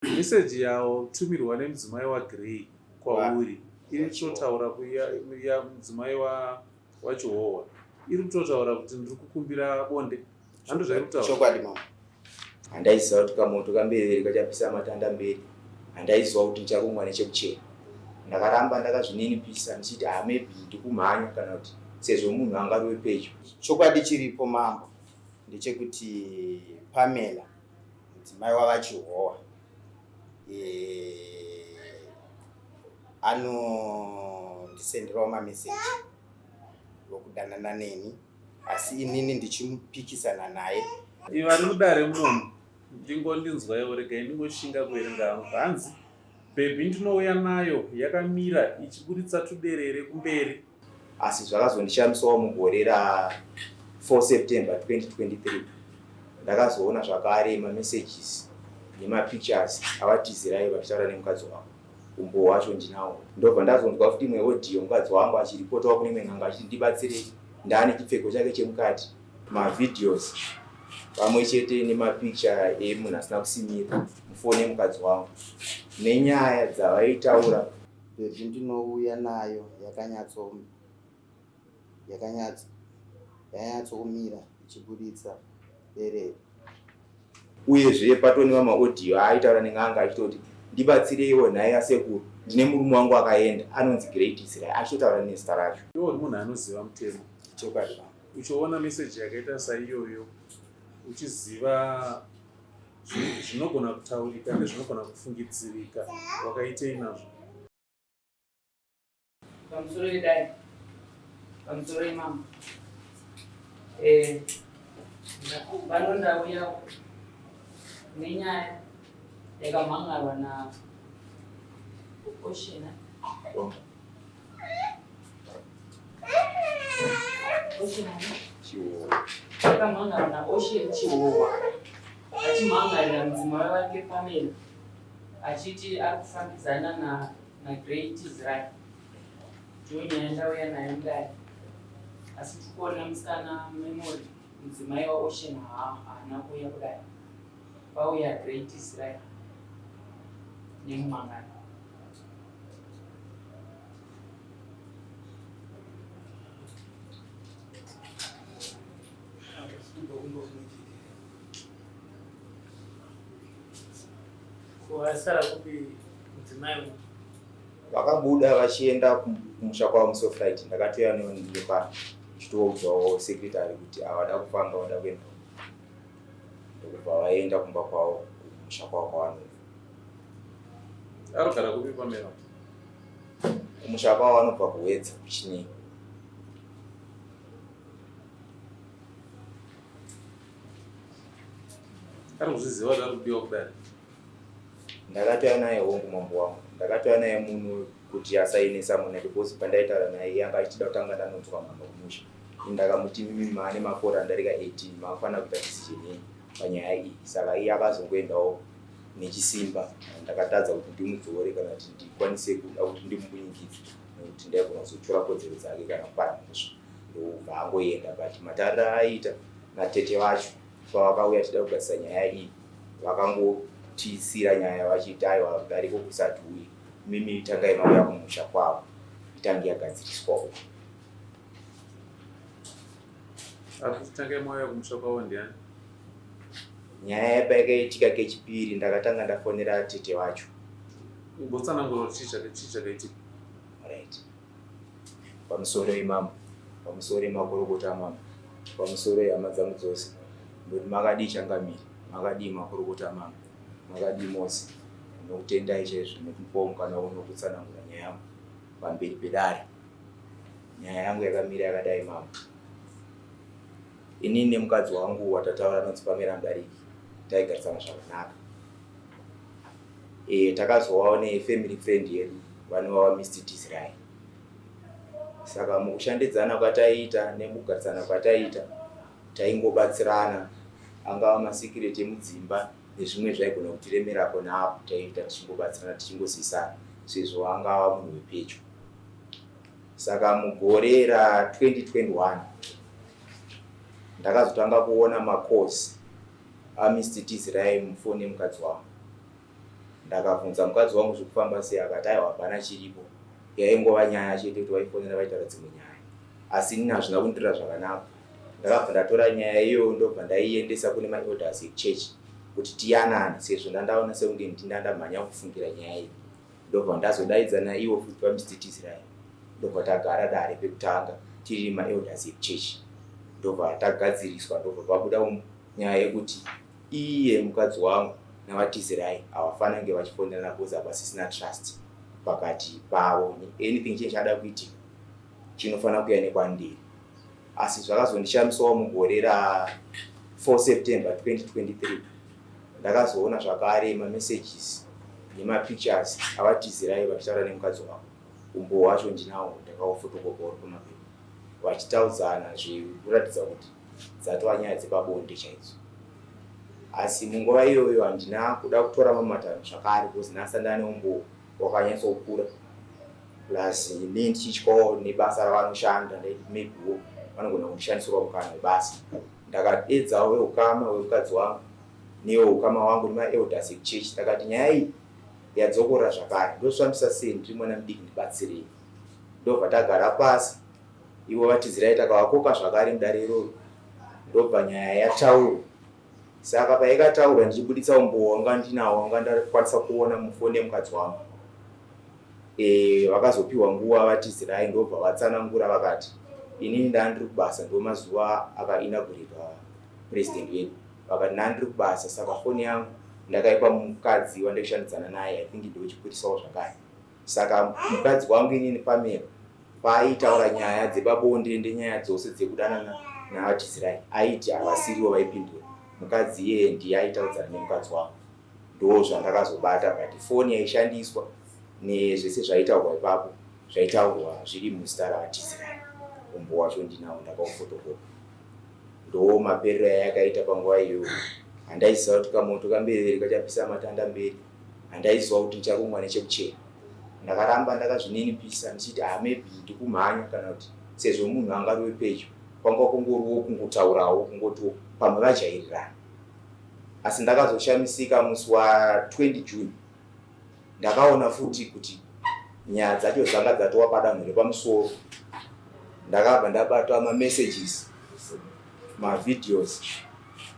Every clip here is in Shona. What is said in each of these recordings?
Meseji yatumirwa nemudzimai waGrey kwauri iri kutotaura ya mudzimai waChihohwa iri kutotaura kuti ndiri kukumbira bonde. Hando zvairi kutaura. Chokwadi mama. Handaiziva kuti kamoto kamberere kachapisa matanda mberi. Handaiziva kuti ndicharumwa nechekuchera. Ndakaramba ndakazvininipisa ndichiti ah maybe ndikumhanya kana kuti sezvo munhu anga ari wepedyo. Chokwadi chiripo mambo ndechekuti Pamela mudzimai waVaChihowa eh, anondisenderawo mameseji okudanana neni asi inini ndichimupikisana naye. Ivari mudare munomu ndingondinzwaiwo regai ndingoshinga kuverenga hangu hanzi bhebhi ndinouya nayo yakamira ichiburitsa tuderere kumberi. Asi zvakazondishamisawo mugore ra 4 September 2023 ndakazoona zvakare mamessages nemapictures aVaTizirai vachitaura nemukadzi wavo. Umbowo hwacho ndinawo. Ndobva ndazonzwa futi imwe audio mukadzi wangu achiripotawo kune imwe n'anga achiti ndibatsirei ndaane chipfeko chake chemukati. Mavideos pamwe chete nemapicture emunhu asina kusimira mufoni yemukadzi wangu nenyaya dzavaitaura. Bhebhi ndinouya nayo yakanyatso yakanyatso yanyatsokumira ichiburitsa derere. Uyezve patone mamwe audio aaitaura nen'anga achitoti ndibatsireiwo nhai asekuru ndine murume wangu akaenda anonzi Great Israel achitotaura nezita racho. Iwe uri munhu anoziva mutemo. Chokwadi baba. Uchiona message yakaita saiyoyo uchiziva zvinogona kutaurika nezvinogona kufungidzirika wakaitei nazvo? Pamusoro vedare, pamusoro imambo. Eh, pano ndauya nenyaya yakamhan'arwa na Ocean. Ocean. Chihowa. Yakamhan'arwa na Ocean Chihowa achimhan'arira mudzimai wake Pamela achiti ari kufambidzana na naGrey Tizirai. Ndiyo nyaya ndauya nayo mudare asi tiri kuona musikana Memory mudzimai waOcean haana kuuya kudare pauya Grey Tizirai nemumangano. Wasara kupi mudzimai uyu? Vakabuda vachienda kumusha kwavo musi weFriday ndakatouya nevanhu pano ndichitoudzawo secretary kuti havada kufamba vada kuenda ndokubva vaenda kumba kwavo kumusha kwavo kwavanobva. Arogara kupi Pamela? Kumusha kwavo vanobva kuHwedza kuChinei. Ari kuzviziva kuti ari kudiwa kudare. Ndakatouya naye hongu mambo wangu. Ndakatouya naye muno kuti asainesa muna because pandaitaura naye iye anga achida kutanga ndanonzwa mhamba kumusha. Ini ndakamuti imimi maane makore andarika 18 makufanira kuita decision yenyu panyaya iyi. Saka iye akazongoendawo nechisimba ndakatadza kuti ndimudzore kana kuti ndikwanise kuda kuti ndimumbunyikidze nekuti ndaigona kuzotyora kodzero dzake kana kupara mhosva. Ndobva angoenda but matariro aaiita natete vacho pavakauya tichida kugadzirisa nyaya iyi vakangotiisira nyaya vachiti aiwa dariko kusati uye mimi tangai mauya kumusha kwavo itange yagadziriswa uko. Akuti tangai mauya kumusha kwavo ndiani? Nyaya payakaitika kechipiri ndakatanga ndafonera tete vacho. Imbotsanangura kuti chii chakaitika. Right. Pamusoroi mambo, pamusoroi makurukota amambo, pamusoroi hama dzangu dzose. Ndoti makadii changamire, makadii makurukota amambo, makadii mose. Ndinokutendai chaizvo nekupiwa mukana uno kutsanangura nyaya yangu pamberi pedare. Nyaya yangu yakamira yakadai mambo. Inini nemukadzi wangu watataura anonzi Pamela Mudariki taigarisana zvakanaka. E, takazovawo nefamily friend yedu vanova vaMr Tizirai. Saka mukushandidzana kwataiita nemukugarisana kwataiita taingobatsirana angava masikireti emudzimba nezvimwe zvaigona kutiremera apo neapo taiita tichingobatsirana tichingosisana sezvo angava munhu wepedyo. Saka mugore ra 2021 ndakazotanga kuona macalls aMr Tizirai mufoni yemukadzi wangu. Ndakabvunza mukadzi wangu zvekufamba sei akati aiwa hapana chiripo. Yaingova nyaya chete kuti vaifonera vaitaura dzimwe nyaya. Asi inini hazvina kundiitira zvakanaka. Ndakabva ndatora nyaya iyoyo ndobva ndaiendesa kune maelders ekuchurch kuti tiyanane sezvo ndandaona sekunge ndini ndamhanya kufungira nyaya iyi. Ndobva ndazodaidza naivo futi vaMr Tizirai ndobva tagara dare pekutanga tiri maelders ekuchurch ndobva tagadziriswa ndobva pabuda nyaya yekuti iye mukadzi wangu naVaTizirai havafanire kunge vachifonerana because hapasisina trust pakati pavo anything chinenge chada kuitika chinofanira kuuya nekwandiri asi zvakazondishamisawo mugore ra 4 September 2023 ndakazoona zvakare mamessages nemapictures aVaTizirai vachitaura nemukadzi wavo umbowo wacho ndinawo ndakaufotokopa uri pamapepa vachitaudzana zvekuratidza kuti dzatova nyaya dzepabonde chaidzo asi munguva iyoyo handina kuda kutora mamatanho zvakare because nhasi ndane umbowo wakanyatsokura plus ini ndichityawo nebasa ravanoshanda ndaiti maybewo vanogona kundishandisirwa mukana webasa ndakadedzawo veukama hwemukadzi wangu neweukama wangu nemaelders ekuchechi ndakati nyaya iyi yadzokorora zvakare ndosvambisa sei ndiri mwana mudiki ndibatsirei ndobva tagara pasi ivo vatizirai takavakoka zvakare mudare iroro ndobva nyaya yataurwa saka paikataurwa ndichibuditsa umbowo wanga ndinawo wanga ndakwanisa kuona mufoni yemukadzi wangu e, vakazopiwa nguva vatizirai ndobva vatsanangura vakati inini ndandiri kubasa ndo mazuva akainagurirwa president wedu vakati ndandiri kubasa saka foni yangu ndakaipa mukadzi wandaishandidzana naye i think ndochipurisawo zvakare saka mukadzi wangu inini Pamela paaitaura nyaya dzepabonde ndenyaya dzose dzekudanana navatizirai aiti havasiriwo vaipindura mukadzi iyeye ndiye aitaudzana nemukadzi wangu ndo zvandakazobata but foni yaishandiswa nezvese zvaitaurwa ipapo zvaitaurwa zviri muzita ravatizirai umbo wacho ndinawo ndakaufotokopa ndo maperero ayakaita panguva iyoyo handaiziva kuti kamoto kamberevere kachapisa matanda mberi handaiziva kuti ndicharumwa nechekuchera ndakaramba ndakazvininipisa ndichiti ah maybe ndikumhanya kana kuti sezvo munhu anga ari wepedyo kwanga kungoriwo kungotaurawo kungotiwo pamwe vajairirana asi ndakazoshamisika musi wa20 June ndakaona futi kuti nyaya dzacho dzanga dzatova padanho repamusoro ndakabva ndabatwa mamessages mavideos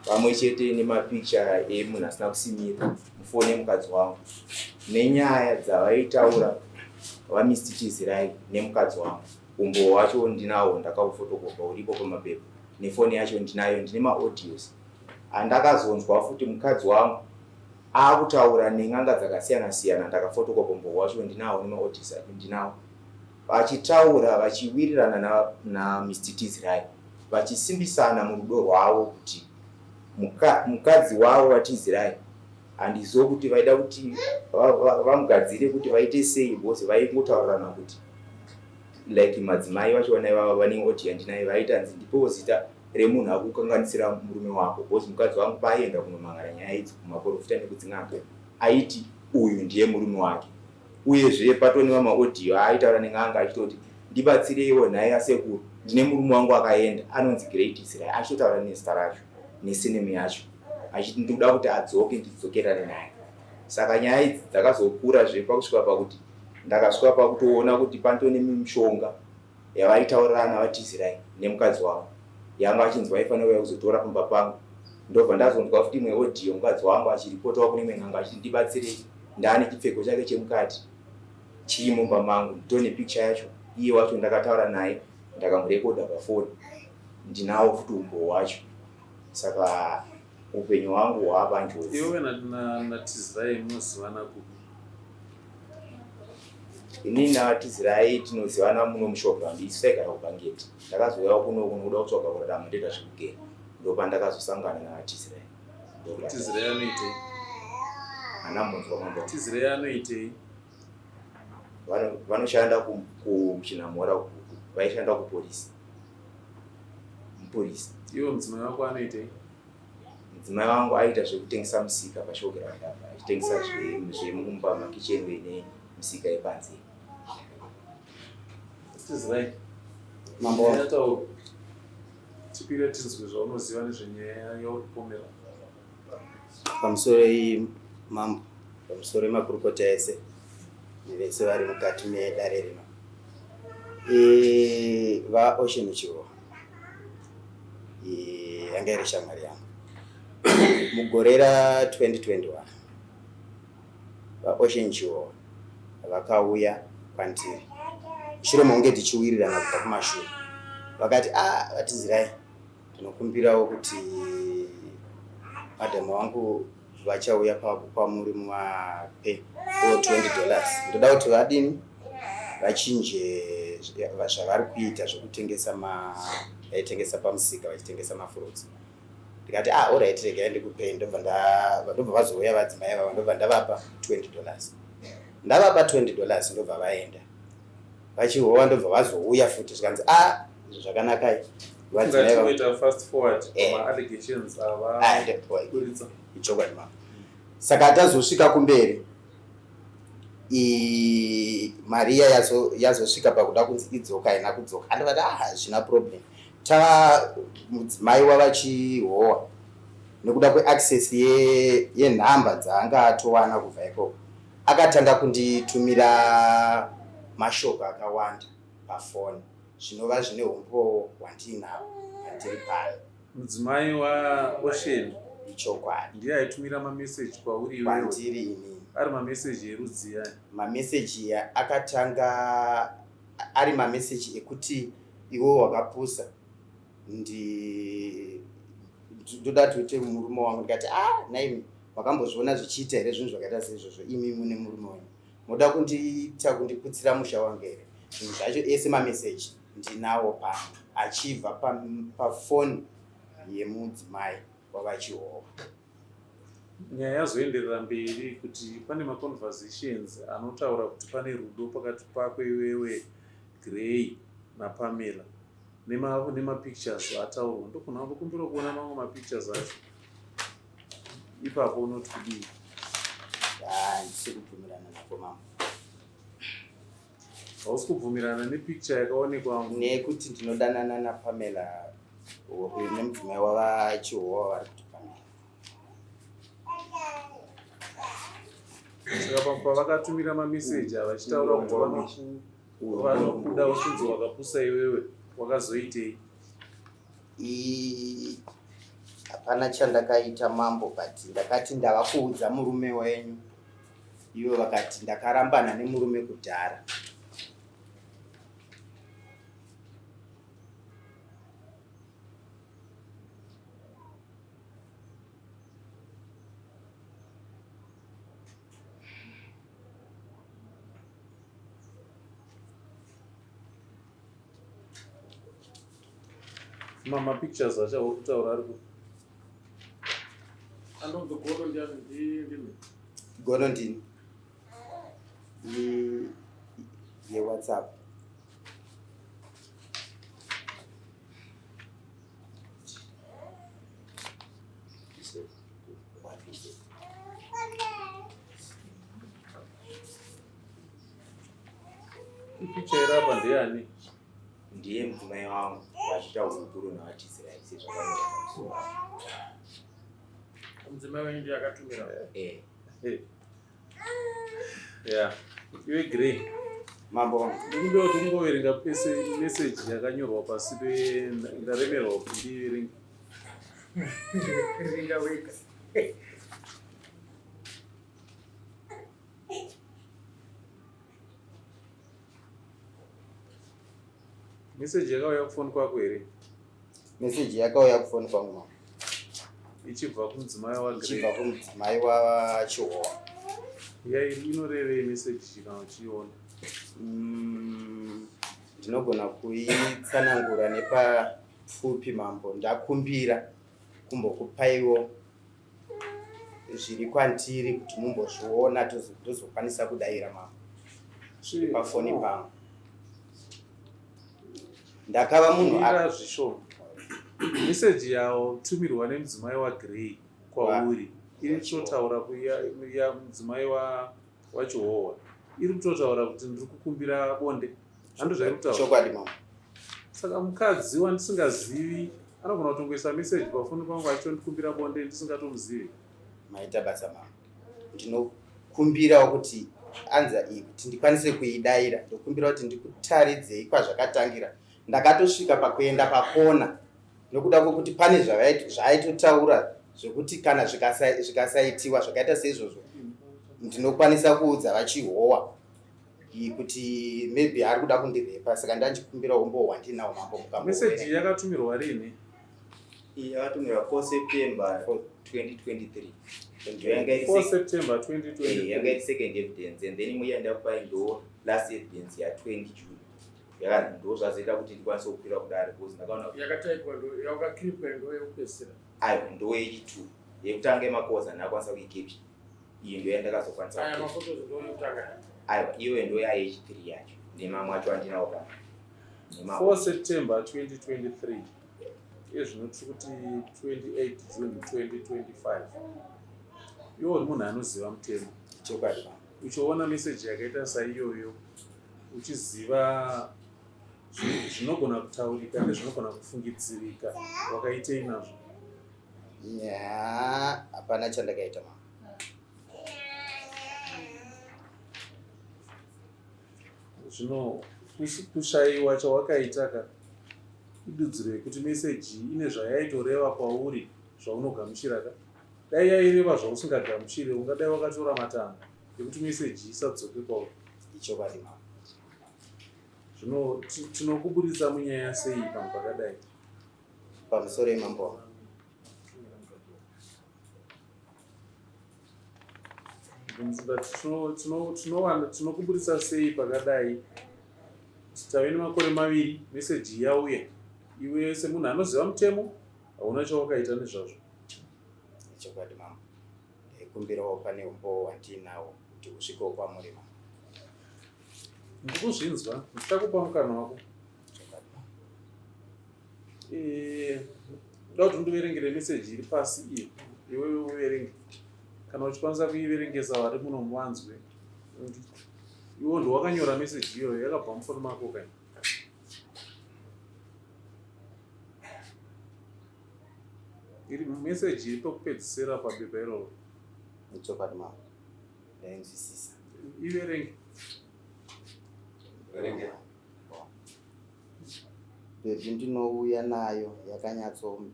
pamwe chete nemapicture emunhu asina kusimira mufoni yemukadzi wangu nenyaya dzavaitaura vaMr Tizirai nemukadzi wangu umbowo wacho ndinawo ndakaufotokopa uripo pamapepa nefoni yacho ndinayo ndine maaudios andakazonzwa futi mukadzi wangu akutaura nen'anga dzakasiyana siyana ndakafotokopa umbowo wacho ndinawo nemaaudios acho ndinawo vachitaura vachiwirirana naMr Tizirai vachisimbisana murudo rwavo kuti mukadzi wavo vaTizirai handizivo kuti vaida kuti vamugadzire kuti vaite sei because vaingotaurirana kuti like madzimai vacho vana ivava vane audio yandinayo vaitanzi ndipewo zita remunhu akukanganisira murume wako because mukadzi wangu paaienda kunomangara nyaya idzi kumaprofita nekudzin'anga aiti uyu ndiye murume wake uyezve patone vamaaudio aaitaura nen'anga achitoti ndibatsireiwo nhai asekuru ndine murume wangu akaenda anonzi Great Israel achitotaura nezita racho nesurname yacho achiti ndikuda kuti adzoke ndidzokerane naye saka nyaya idzi dzakazokura zve pakusvika pakuti ndakasvika pakutoona kuti panotone mishonga yavaitaurirana vaTizirai nemukadzi wavo yanga achinzi vaifanira kuuya kuzotora pamba pangu ndobva ndazonzwa futi imwe audio mukadzi wangu achiripotawo kune imwe n'anga achiti ndibatsirei ndaane chipfeko chake chemukati chiri mumba mangu nditone picture yacho iye wacho ndakataura naye ndakamurekodha pafoni ndinawo futi umbowo wacho saka upenyu hwangu hwava njodzi iwe naTizirai munozivana kupi inini naTizirai tinozivana muno mushowground isu taigara kuBanket ndakazouyawo kuno kunokuda kutsvaga kurarama ndoita zvekugera ndopandakazosangana naTizirai Tizirai anoitei hana munzwa mambo Tizirai anoitei Vanoshanda kuChinamhora vaishanda kupolisi mupurisa iwe mudzimai wako anoitei mudzimai wangu aiita zvekutengesa musika pashowground apa achitengesa zvemumba makitchen nemisika yepanze Tizirai Mambo wangu. yataurwa tipire tinzwe zvaunoziva nezvenyaya yauri kupomera Pamusoro iyi mambo. Pamusoro emakurukota ese nevese vari mukati medare rino. E, VaOcean Chihowa e, yanga iri shamwari yangu mugore ra 2021 VaOcean Chihowa vakauya kwandiri mushure mokunge tichiwirirana kubva kumashure vakati a ah, vatizirai ndinokumbirawo kuti madam wangu vachauya kwamuri muvape 20 dollars ndoda kuti vadini vachinje zvavari kuita zvekutengesa vaitengesa pamusika vachitengesa mafruits ndikati ah alright regai ndikupei ndobva ndobva vazouya vadzimai vava ndobva ndavapa 20 dollars ndavapa 20 dollars ndobva vaenda vachihowa ndobva vazouya futi zvikanzi a ah, izvo zvakanakai vadzimai fast forward eh. allegations ava ah, ichokwadi mama saka tazosvika kumberi mari iya yazosvika pakuda kunzi idzoka haina kudzoka andivati ah hazvina problem ta mudzimai wavachihowa nekuda kweaccess yenhamba ye dzaanga atowana kubva ikoko akatanga kunditumira mashoko akawanda pafoni zvinova zvine umbowo hwandiinahwo pandiri pano. Mudzimai waOcean Ichokwadi. Ndiye aitumira mameseji kwauri iwewe? Kwandiri inini. Ari mameseji erudzii aya? Mameseji akatanga ari mameseji ekuti iwe wakapusa ndi ndoda kuti uite murume wangu ndikati ah naimi makambozviona zvichiita here zvinhu zvakaita seizvozvo imi mune murume wenyu moda kundiita kundiputsira musha wangu here zvinhu zvacho ese mameseji ndinawo pano achibva pafoni yemudzimai wavachihowa nyaya yazoenderera mberi kuti pane maconversations anotaura kuti pane rudo pakati pako iwewe grey napamela nemapictures ataurwa ndogona kundokumbira kuona mamwe mapictures acho ipapo unoti kudii handisi kubvumirana nako mama hausi kubvumirana nepicture yakaonekwa nekuti ndinodanana napamela nemudzimai wavachihowa vari kuti pamela saka pavakatumira mameseji ava vachitaura kuti vanokuda uchinzi wakapusa iwewe wakazoitei Hapana chandakaita mambo but ndakati ndava kuudza murume wenyu ivo vakati ndakarambana nemurume kudhara. Mama pictures acho auri kutaura ari kupi? Anonzi gono ndiani ndimi? Gono ndini. YeWhatsApp. Ipicha iri apa ndeyani? Ndiye mudzimai wangu vachiita hurukuro navatizira sezvakanyorwa pamusoro apa. Mudzimai wenyu ndiye akatumira. Eh. Eh. Yeah. Iwe Grey. Mambo. Ndikumbira kuti ungoverenga pese message yakanyorwa pasi pe ndaremerwa kuti ndiiverenge. Verenga wega. Message yakauya kufoni kwako here? Message yakauya kufoni kwangu mama. Ichibva kumudzimai wa Ichibva kumudzimai wa Chihowa. Ya inorevei message kana uchiiona? Ndinogona kuitsanangura nepapfupi mambo. Ndakumbira kumbokupaiwo zviri kwandiri kuti mumbozviona tozokwanisa kudaira mambo zviri pafoni pangu ndakava munhu zvishoma meseji yatumirwa nemudzimai wagrey kwauri iri kutotaura ya mudzimai wachihowa iri kutotaura kuti ndiri kukumbira bonde hando zvairi kutaura chokwadi mama saka mukadzi wandisingazivi anogona kutongoisa message pafoni pangu achitondikumbira bonde ndisingatomuzivi maita basa mama Ndokumbirawo kuti anza iyi kuti ndikwanise kuidaira, ndokumbira kuti ndikutaridzei kwazvakatangira. Ndakatosvika pakuenda pakona nokuda kwokuti pane zvaaitotaura zvekuti kana zvikasaitiwa zvakaita seizvozvo ndinokwanisa kuudza vachihowa kuti maybe ari kuda kundirepa saka ndanchikumbira umbowo hwandinawo mambo mukambomeseji yakatumirwa rini iyi yakatumirwa 4 September 2023. 4 September 2023. Yanga iri second evidence and then imwe yandakupai ndo last evidence ya 20 June. Yakanzi ndo zvazoita kuti ndikwanise kukwira kudare because ndakaona yakataipwa ndo yakakiripwa ndo yekupedzisira. Ayo ndo yechi 2 yekutanga yemakoza ndakwanisa kuicapture. Iyi ndo yandakazokwanisa. Aya mafotos ndo yekutanga. Ayo iyoyo ndo ya yechi 3 yacho. Nemamwe acho andinawo pano. 4 September 2023 iye zvino tiri kuti 28 June 2025 iwe uri munhu anoziva mutemo chokwadi uchiona meseji yakaita saiyoyo uchiziva zvinogona kutaurika nezvinogona kufungidzirika wakaitei nazvo ya hapana chandakaita mama Zvino kushaiwa chawakaita ka idudziro yekuti meseji iyi ine zvayaitoreva kwauri zvaunogamuchira ka. Dai yaireva zvausingagamuchire ungadai wakatora matanho ekuti meseji isadzoke kwauri. Ichokwadi mama. Zvino tinokuburitsa munyaya sei panhu pakadai? Pamusoro yemambo. Tinokuburitsa sei pakadai tave nemakore maviri meseji yauya iwe semunhu anoziva mutemo hauna chawakaita nezvazvo chokwadi mama ndaikumbirawo pane umbowo hwandinawo kuti usvikewo kwamuri mama ndikuzvinzwa ndichakupa mukana wako Eh, ndoda kuti undiverengere meseji iri pasi iyo iwewe uverenge kana uchikwanisa kuiverengesa vari muno muvanzwe iwo ndowakanyora meseji iyoyo yakabva mufoni mako kai iri meseji iri pekupedzisira pabepa iroro ichokwadi mama ndainzwisisa iverenge verenge Bhebhi ndinouya nayo yakanyatso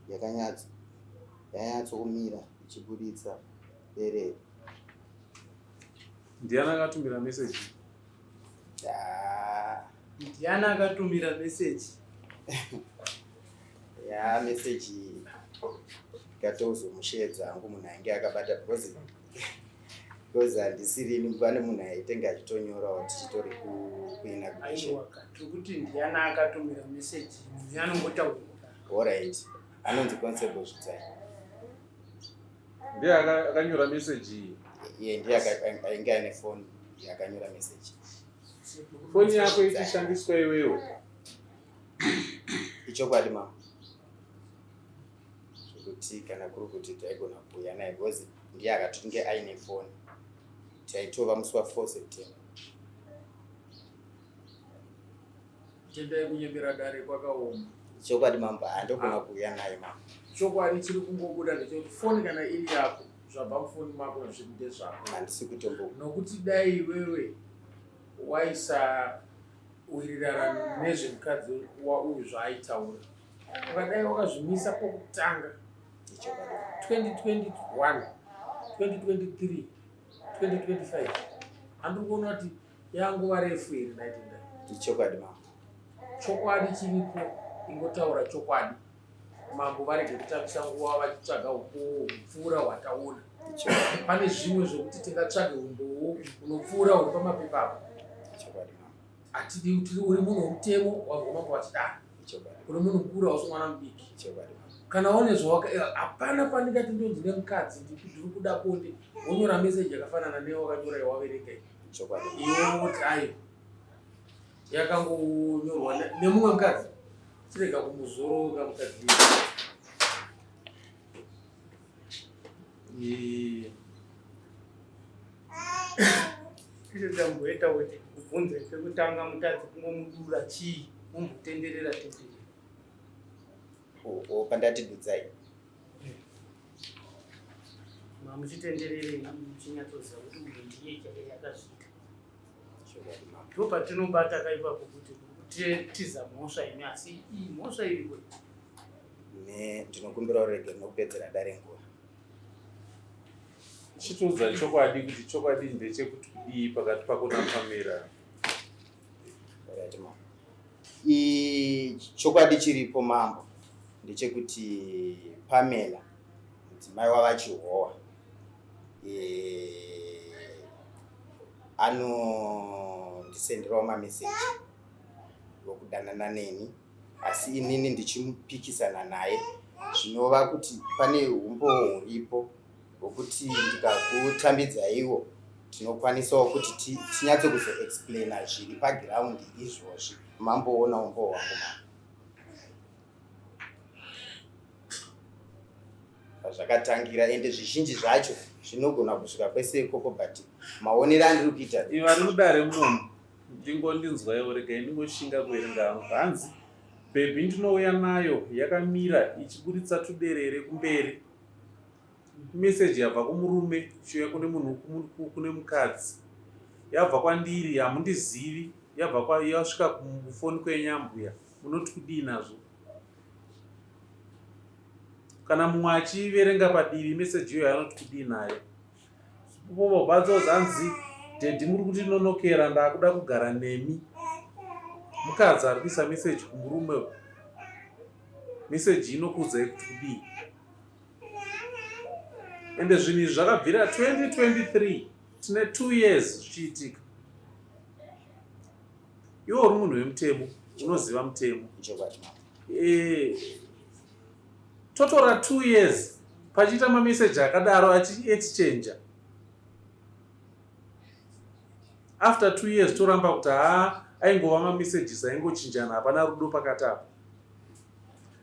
yakanyatso yanyatsomira ichiburitsa berere. Ndiani akatumira message? Ah. Ndiani akatumira message? Ya message ndikatozomusheedza hangu munhu ainge akabata because because handisirini pane munhu aitenge achitonyorawo tichitori kuinauguration. Aiwa tiri kuti ndiani akatumira message munhu anongotaura. Alright. Anonzi Constable Zvidzai. Ndiye akanyora message iyi. Iye ndiye ainge aine phone yakanyora message. Foni yako ichishandiswa iwewe. Ichokwadi mama. Zvekuti kana kuri kuti taigona kuuya naye because ndiye akatinge aine foni. Taitova musi wa 4 September. Tendai kunyembera dare kwakaoma. Chokwadi mambo handogona kuuya naye mambo. Chokwadi chiri kungobuda ndechekuti foni kana iri yako zvabva mufoni mako zvinhu ndezvako. Handisi kutombo. Nokuti dai iwewe waisawirirana nezvemukadzi wauyu zvaaitaura ukadai wakazvimisa pokutanga 2021 2023 2025 handiri kuona kuti yanguva refu here naitenda ichokwadi mambo chokwadi chiripo ingotaura chokwadi mambo varege kutambisa nguva vachitsvaga umbowo hupfuura hwataona pane zvimwe zvekuti tingatsvage umbowo unopfuura huri pamapepa apo hatidi kuti uri munhu womutemo wabva mambo vachidaro uri munhu mukuru hausi mwana mudiki kana une zvawaka eh, hapana pandingati ndonzi nemukadzi ndiri kuda bonde wonyora meseji yakafanana newakanyora yawaverenga iwe woti ayo yakangonyorwa nemumwe mukadzi chirega kumuzoroka mukadzi Icho chamboita kuti kubvunze pekutanga mutadzi kungomudura chii mumbotenderera tenderera. Oh, oh, pandati dudzai. Mamuchitenderere muchinyatsoziva kuti uyu ndiye chaiye akazviita. Ndopatinobata ka ipapo kuti kutiza mhosva imi asi iyi mhosva iriko. Ne ndinokumbira urege nokupedzera dare nguva. Chitiudza chokwadi kuti chokwadi ndechekuti kudii pakati pako naPamela. Alright, mambo. Chokwadi chiripo mambo ndechekuti Pamela mudzimai waVaChihowa anondisenderawo mameseji vokudanana neni asi inini ndichimupikisana naye zvinova kuti pane umbowo huripo hwekuti ndikakutambidzaiwo tinokwanisawo kuti tinyatse kuzoexplaina zviri pagiraundi izvozvi mamboona umbowo hwangu mambo pazvakatangira ende zvizhinji zvacho zvinogona kusvika kwese ikoko but maonero andiri kuita vari mudare munomu ndingondinzwaiwo regai ndingoshinga kuverenga hangu hanzi bhebhi ndinouya nayo yakamira ichiburitsa tuderere kumberi Message yabva kumurume ichiuya kune munhu kune mukadzi yabva kwandiri hamundizivi yabva kwa yasvika kufoni kwenyu ambuya munoti kudii nazvo kana mumwe achiverenga padivi message iyoyo anoti kudii nayo Bobadzozi hanzi daddy muri kundinonokera ndakuda kugara nemi mukadzi ari kuisa message kumurume message inokuudzai kuti kudii ende zvinhu izvi zvakabvira 2023 tine 2 years zvichiitika iwe uri munhu wemutemo unoziva mutemo eh, totora 2 years pachiita mameseji akadaro achiexchanger after 2 years toramba kuti haa aingova mamessages aingochinjana hapana rudo pakati apa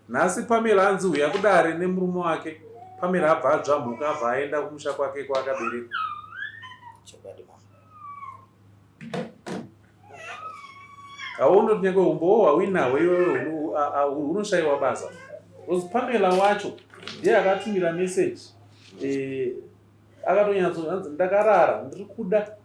Nhasi Pamela anzi huya kudare nemurume wake. Pamela abva adzvamhuka abva aenda kumusha kwake kwaakaberekwa. Chokwadi mama. Hauoni kuti nyangwe umbowo hwauinahwo iwewe hunoshaiwa basa. Because Pamela wacho ndiye akatumira message eh, akatonyatso hanzi ndakarara ndiri kuda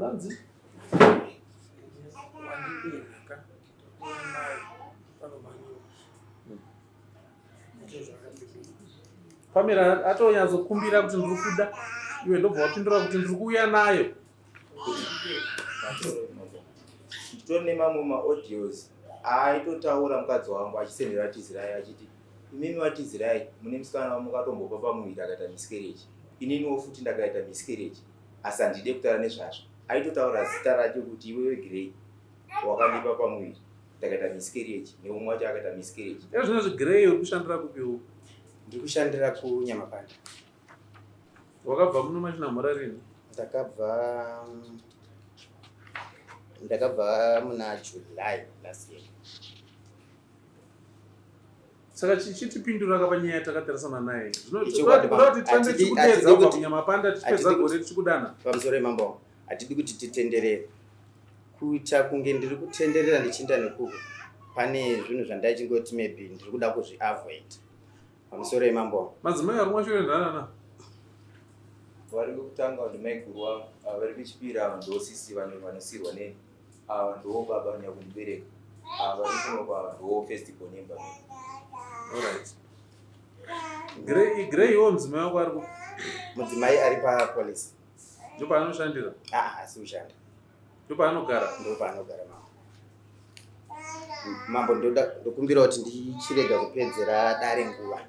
Hanzi Pamela atonyatsokumbira kuti ndiri kuda iwe ndobva wapindura kuti ndiri kuuya nayo. Nditori nemamwe maaudios aitotaura mukadzi wangu achisendera Tizirai achiti imimi vaTizirai mune musikana wamukatombopa pamuviri akaita miscarriage ininiwo futi ndakaita miscarriage asi handide kutaura nezvazvo aitotaura zita rake kuti iwewe Grey wakandipa pamuviri ndakaita miscarriage neumwe wacho akaita miscarriage Ezvinozvi Grey uri kushandira kupi uku? Ndiri kushandira kuNyamapanda. Wakabva muno maChinamhora rini? Ndakabva ndakabva muna July last year. Saka chichitipindura ka panyaya yatakatarisana naye. Zvinoda kuti tirambe tichikudeedza kubva kuNyamapanda tichipedza gore tichikudana. Pamusoro yemambo, hatidi kuti titenderere. Kuita kunge ndiri kutenderera ndichienda nekuko pane zvinhu zvandaichingoti maybe ndiri kuda kuzviavoid. Pamusoro yemambo. Madzimai ari kumashure ndanana. Vari vekutanga ndimaiguru wangu, ava vari vechipiri ava ndosisi vanosirwa neni. Ava ndoo baba nyakundibereka. Ava vari kuno ava ndoo first born yemba medu. Alright. Grey Grey iwo mudzimai wako ari kupi? Mudzimai ari pa police. Ndopaanoshandira? Ah, asi kushanda. Ndopaanogara? Ndopaanogara mama. Mambo ndoda ndokumbira kuti ndichirega kupedzera dare nguva.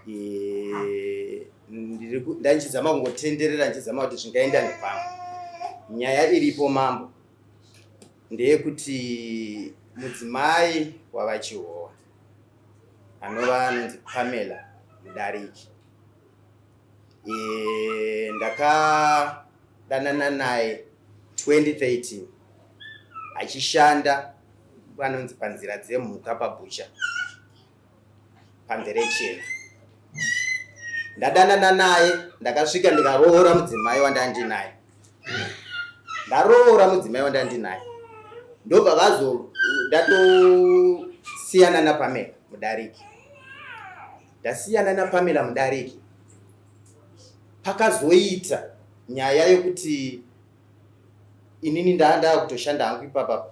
Eh, ndandichizama kungotenderera ndichizama kuti zvingaenda nepamwe. Nyaya iripo mambo ndeyekuti mudzimai wavaChihowa anova anonzi Pamela Mudariki e, ndakadanana naye 2013 achishanda vanonzi panzira dzemhuka pabhucha pamverechena ndadanana naye ndakasvika ndikaroora mudzimai wandandinaye ndaroora mudzimai wandandinaye Ndobva vazo ndatosiyana naPamela Mudariki. Ndasiyana naPamela Mudariki. Pakazoita nyaya yokuti inini ndaa ndakutoshanda hangu ipapa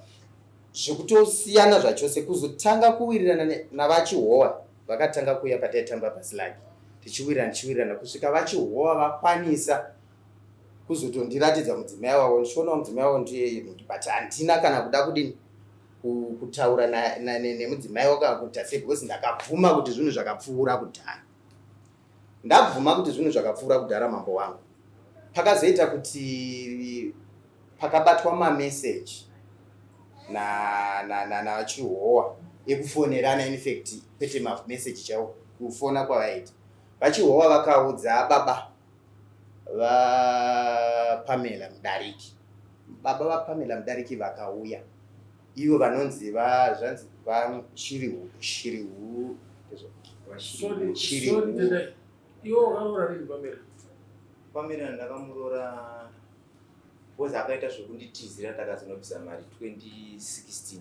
zvekutosiyana zvachose kuzotanga kuwirirana navachihowa vakatanga kuuya pataitamba pasilagi tichiwirirana tichiwirirana kusvika vachihowa vakwanisa kuzotondiratidza mudzimai wavo ndichionawo mudzimai wavo ndiye but handina kana kuda kudini kutaura nemudzimai wako kana kuita sei because ndakabvuma kuti zvinhu zvakapfuura kudhara ndabvuma kuti zvinhu zvakapfuura kudhara mambo wangu pakazoita kuti pakabatwa mameseji nachihowa ekufonerana infact kwete mameseji chaiwo kufona kwavaita vachihowa vakaudza baba vaPamela Mudariki. Baba vaPamela Mudariki vakauya ivo vanonzi va zvanzi vaShirihu Shirihu Shirihu. Iwo wakaroora rini Pamela? Pamela ndakamuroora because akaita zvekunditizira takazonobvisa mari 2016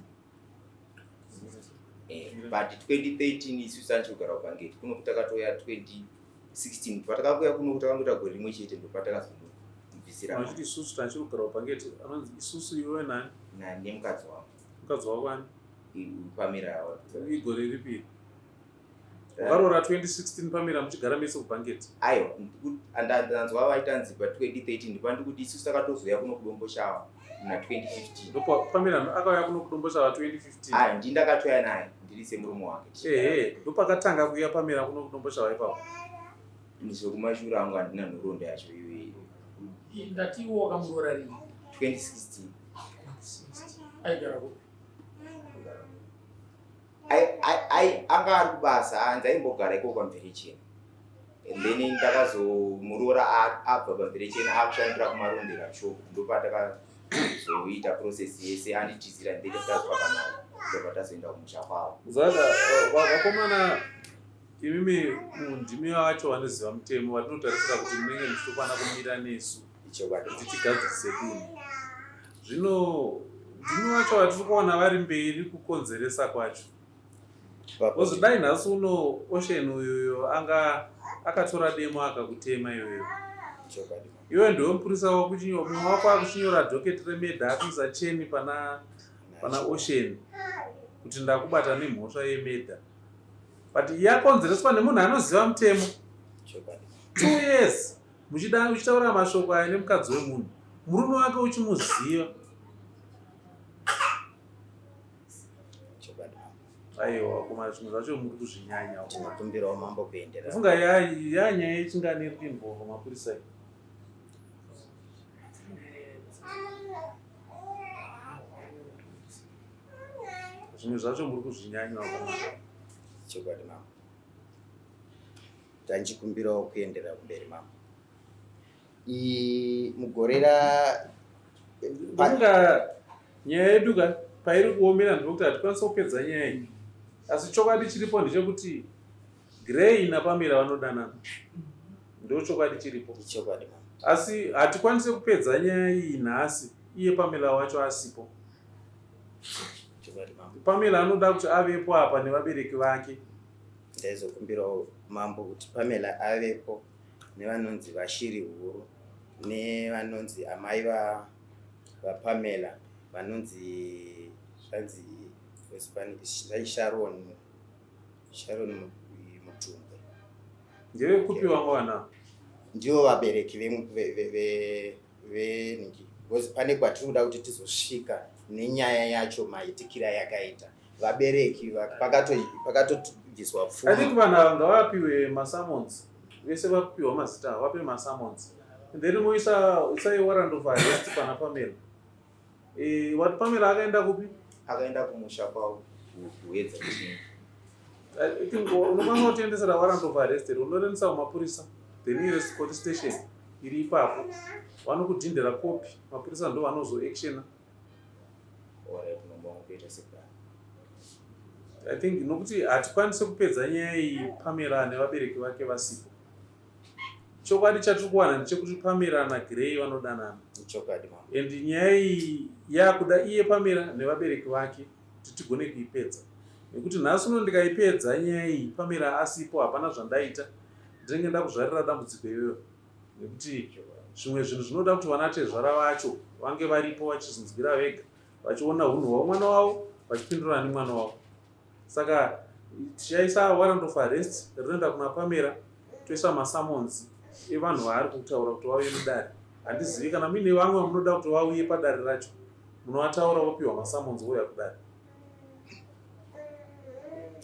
eh, but 2013 isu sanchogara kupangeti kuno kutakatouya 20 16 patakakuya kuno takangoita gore rimwe chete ndopatakazomubvisira vachiti isusu tachiri kugara pangeti anonzi isusu iwe nani nani nemukadzi wangu mukadzi wako ani pamira igore ripi wakaroora 2016 pamira muchigara mese kubhangeti aiwa ndanzwa vaitanzi pa 2013 ndipandikuti isusu takatozoya kuno kudomboshawa muna 2015 ndopa pamira akauya kuno kudomboshawa 2015 Ah, ndini ndakatouya naye ndiri semurume wake. Ehe, ndopakatanga kuuya Pamela kuno kudomboshava ipapo. Zvekumashure angu handina nhoroondo yacho iyoyo. Ndati iwe wakamuroora rini? 2016. Aigara kupi? Anga ari kubasa anzi aimbogara ikoko kwaMverechena. And then ndakazomuroora abva paMverechena akushandira kuMarondera shop ndopataka zoita process yese anditizira ndete tazopaka mari ndobva tazoenda kumusha kwavo. Zaka vakomana imimi ndimi vacho vanoziva mutemo vatinotarisira kuti munenge muchitofanira kumira nesu kuti tigadzirise dunhu. Zvino ndimi vacho vatiri kuona vari mberi kukonzeresa kwacho. Because dai nhasi uno Ocean uyuyo anga akatora demo akakutema iwewe. Iwe ndiwe mupurisa wakuchinyora mumwe wako akuchinyora docket remedha akuisa cheni pana pana Ocean kuti ndakubata nemhosva yemedha. But yakonzereswa nemunhu anoziva mutemo. 2 years muchida uchitaura mashoko aya nemukadzi wemunhu. Murume wake uchimuziva. Chokwadi mambo. Aiwa vakomana zvimwe zvacho muri kuzvinyanya. Tinokumbirawo mambo kuenderera. Funga ya nyaya yechingani iri kuinvolva mapurisa iyi. Zvimwe zvacho muri kuzvinyanya vakomana. Chokwadi mambo. Tanchikumbirawo kuenderera kumberi mambo. Mugore ra Ndofunga nyaya yedu ka pairi kuomera ndekuti hatikwanisa kupedza nyaya iyi asi chokwadi chiripo ndechekuti Grey naPamela vanodanana ndo chokwadi chiripo chokwadi asi hatikwanise kupedza nyaya iyi nhasi iye Pamela wacho asipo Pamela anoda kuti avepo apa nevabereki vake ndaizokumbirawo mambo kuti Pamela avepo nevanonzi vashiri huru nevanonzi amai vaPamela vanonzi zvanzi Sharon Sharon Mutumbwe. Ndevekupi vanga vana? Ndivo vabereki venhingi because pane kwatiri kuda kuti tizosvika nenyaya yacho maitikira yakaita vabereki pakatobviswa pfuma. I think vanhu ava ngavapiwe masummons vese vapiwa mazita ava vapiwe masummons and then moisa isai warrant of arrest pana Pamela. Eh, wati Pamela akaenda kupi? Akaenda kumusha kwavo kuedza chii. I think unokwanisa kutiendesera warrant of arrest here unoendesa kumapurisa the nearest police station iri ipapo vanokudhindira kopi mapurisa ndo vanozoactiona I think nokuti hatikwanise kupedza nyaya iyi Pamela nevabereki vake vasipo. Chokwadi chatiri kuwana ndechekuti Pamela naGrey vanodanana. Chokwadi mama. And nyaya iyi yakuda iye Pamela nevabereki vake kuti tigone kuipedza. Nekuti nhasi uno ndikaipedza nyaya iyi Pamela asipo hapana zvandaita. Ndinenge ndakuzvarira dambudziko iwewe. Nekuti zvimwe zvinhu zvinoda kuti vanatezvara vacho vange varipo vachizvinzwira vega vachiona hunhu hwamwana wavo vachipindurana nemwana wavo. Saka tichaisa warrant of arrest rinoenda kuna Pamela toisa masummons evanhu vaari kutaura kuti vauye mudare. Handizivi kana muine vamwe vamunoda kuti vauye padare racho munovataura vopiwa masummons vouya kudare.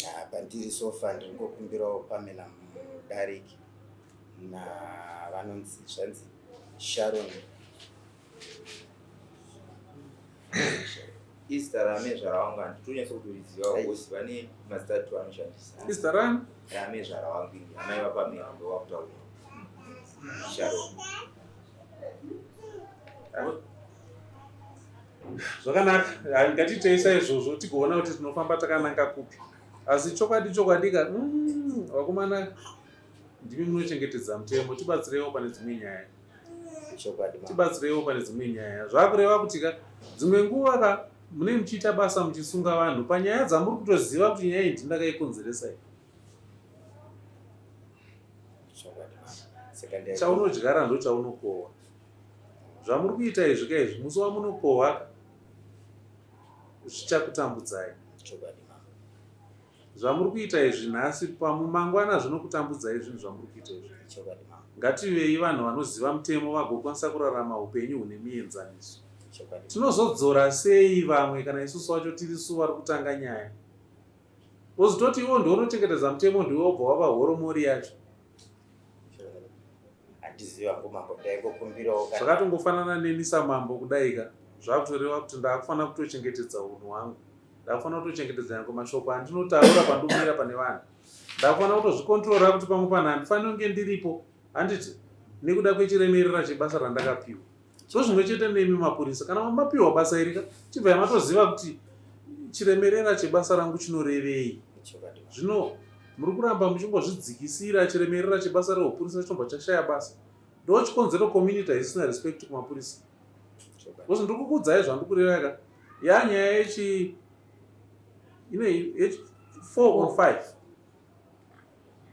Ah, pandiri sofa ndiri kungokumbirawo Pamela Mudariki na vanonzi zvanzi Sharon Izita raamezvara wangu handitonyatso kutoriziva because vane mazita atu anoshandisa. Izita rani? Raamezvara wangu ini amai vaPamela ndowakutaura. Sharon. Zvakanaka, ngatiitei saizvozvo tigoona kuti tinofamba takananga kupi. Asi chokwadi chokwadi ka vakomana ndimi munochengetedza mutemo, tibatsireiwo pane dzimwe nyaya. Chokwadi mama. Tibatsireiwo pane dzimwe nyaya. Zvakureva kuti ka dzimwe nguva ka mune muchiita basa muchisunga vanhu panyaya dzamuri kutoziva kuti nyaya iyi ndindakaikonzeresa iyi. Chokwadi mama. Saka ndai Chaunodyara ndochaunokohwa. Zvamuri kuita izvi ka izvi musi wamunokohwa ka zvichakutambudzai. Chokwadi mama. Zvamuri kuita izvi nhasi pamumangwana zvinokutambudzai zvinhu zvamuri kuita izvi. Chokwadi mama. Ngativei vanhu vanoziva mutemo vagokwanisa kurarama upenyu hune mienzaniso. Chokwadi mama. Tinozodzora sei vamwe kana isusu wacho tiri su vari kutanga nyaya? Wozototi iwo ndiwe unochengetedza mutemo ndiwe wobva wava horomori yacho. Chokwadi. Handizivi hangu mambo ndaingokumbirawo kana Zvakatongofanana neni samambo kudaika zvakutoreva kuti ndakufanira kutochengetedza unhu hwangu. Ndakufanira kutochengetedza nyangwe mashoko andinotaura pandomira pane vanhu. Ndakufanira kutozvikontrora kuti pamwe panhu handifaniri kunge ndiripo handiti nekuda kwechiremerera chebasa randakapiwa. So zvimwe chete nemi mapurisa kana mapiwa basa iri ka chibvai matoziva kuti chiremerera chebasa rangu chinorevei. Chokwadi mama. Zvino muri kuramba muchingozvidzikisira chiremerera chebasa reupurisa chinobva chashaya basa. Ndochikonzero community haisina respect kumapurisa. Chokwadi. Because ndiri kukuudzai zvandiri kureva ka yanyaya yechi ine yechi 4 or 5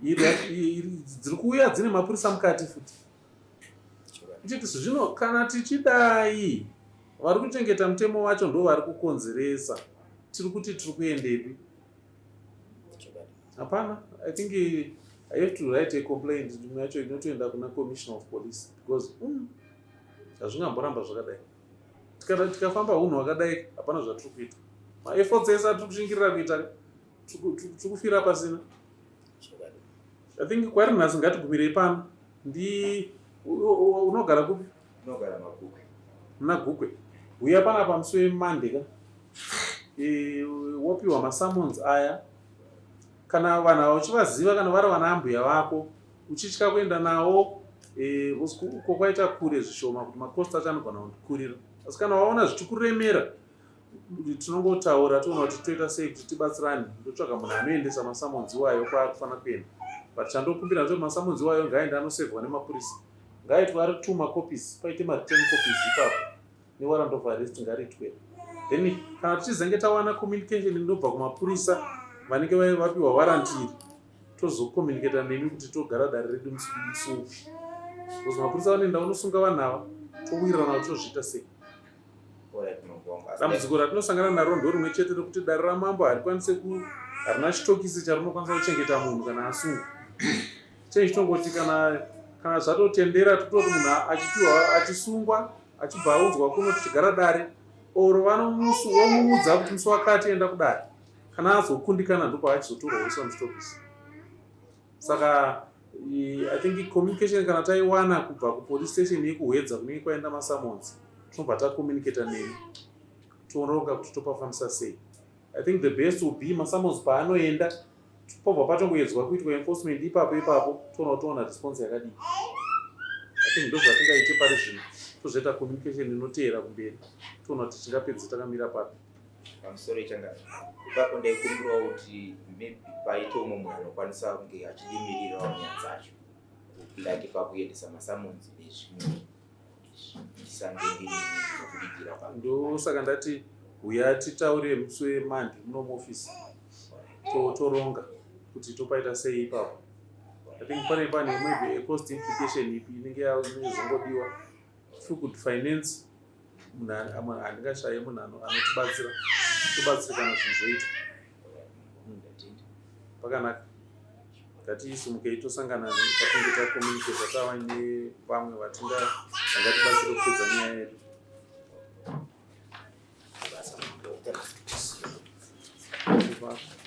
dziri kuuya dzine mapurisa mukati futi. Chokwadi. Ichiti zvino kana tichidai vari kuchengeta mutemo wacho ndo vari kukonzeresa. Tiri kuti tiri kuendepi? Chokwadi. Hapana. I think I have to write a complaint imwe yacho inotoenda kuna commissioner of police because hazvingamboramba zvakadai. Tikafamba hunhu hwakadai hapana zvatiri kuita. Maefforts ese atiri kushingirira kuita tiri kufira pasina. Chokwadi. I think kwari nhasi ngatigumirei pano. Ndi unogara kupi? Unogara Magukwe. Muna Gukwe. Uya panapa musi weMonday ka. Wopiwa masummons aya. Kana vanhu ava uchivaziva kana vari vana ambuya vako uchitya kuenda nawo uko kwaita kure zvishoma kuti makosti acho anogona kundikurira. Asi kana waona zvichikuremera tinongotaura toona kuti toita sei kuti tibatsirane. Ndotsvaga munhu anoendesa masummons iwayo kwaakufanira kuenda. But chandokumbira ndechekuti masummons iwayo ngaaende anosevhwa nemapurisa. Ngaaitwe ari 2 macopies, paite ma-return copies ipapo newarrant of arrest ngariitwe. Then kana tichizenge tawana communication inobva kumapurisa vanenge vapiwa warrant iri tozokommunicata nemi kuti togara dare redu musi upi. Because mapurisa vanoenda vanosunga vanhu ava towirirana kuti tozviita sei. Alright mambo wangu. Asi Dambudziko ratinosangana naro ndorimwe chete rekuti dare ramambo harikwanise ku harina chitokisi charinokwanisa kuchengeta munhu kana asungwa. Chinhu chitongoti kana zvatotendera tototi munhu achipiwa achisungwa achibva aunzwa kuno tichigara dare or vomuudza kuti musi wakati enda kudare. Kana azokundikana ndopaachizotorwa oiswa muchitokisi. Saka I think communication kana taiwana kubva kupolice station yekuHwedza kunenge kwaenda masummons tinobva tacommunicata nemi toronga kuti topafambisa sei. I think the best will be masummons paanoenda pobva patongoedzwa kuitwa enforcement ipapo ipapo toona kuti toona response yakadii. I think ndozvatingaite pari zvino tozoita communication inoteera kumberi toona kuti tingapedze takamira papi. Pamusoro ichanga ipapo ndaikumbirawo kuti maybe paite umwe munhu anokwanisa kunge achidimirirawo nyaya dzacho. Like pakuendesa masamonzi nezvimwe ndisange ndiri ndinobudikira pa Ndosaka ndati huya titaure musi weMonday muno muofisi, toronga kuti topaita sei ipapo. I think pane maybe a cost implication ipi inenge inozongodiwa. If you could finance munhu, handingashaye munhu anotibatsira, tobatsirikana, zvinhu zvoita. Pakanaka, ngatisimukei, tosangana patinenge tacommunicata, tava nevamwe vangatibatsira kupedza nyaya yedu. Basa. Ipapo.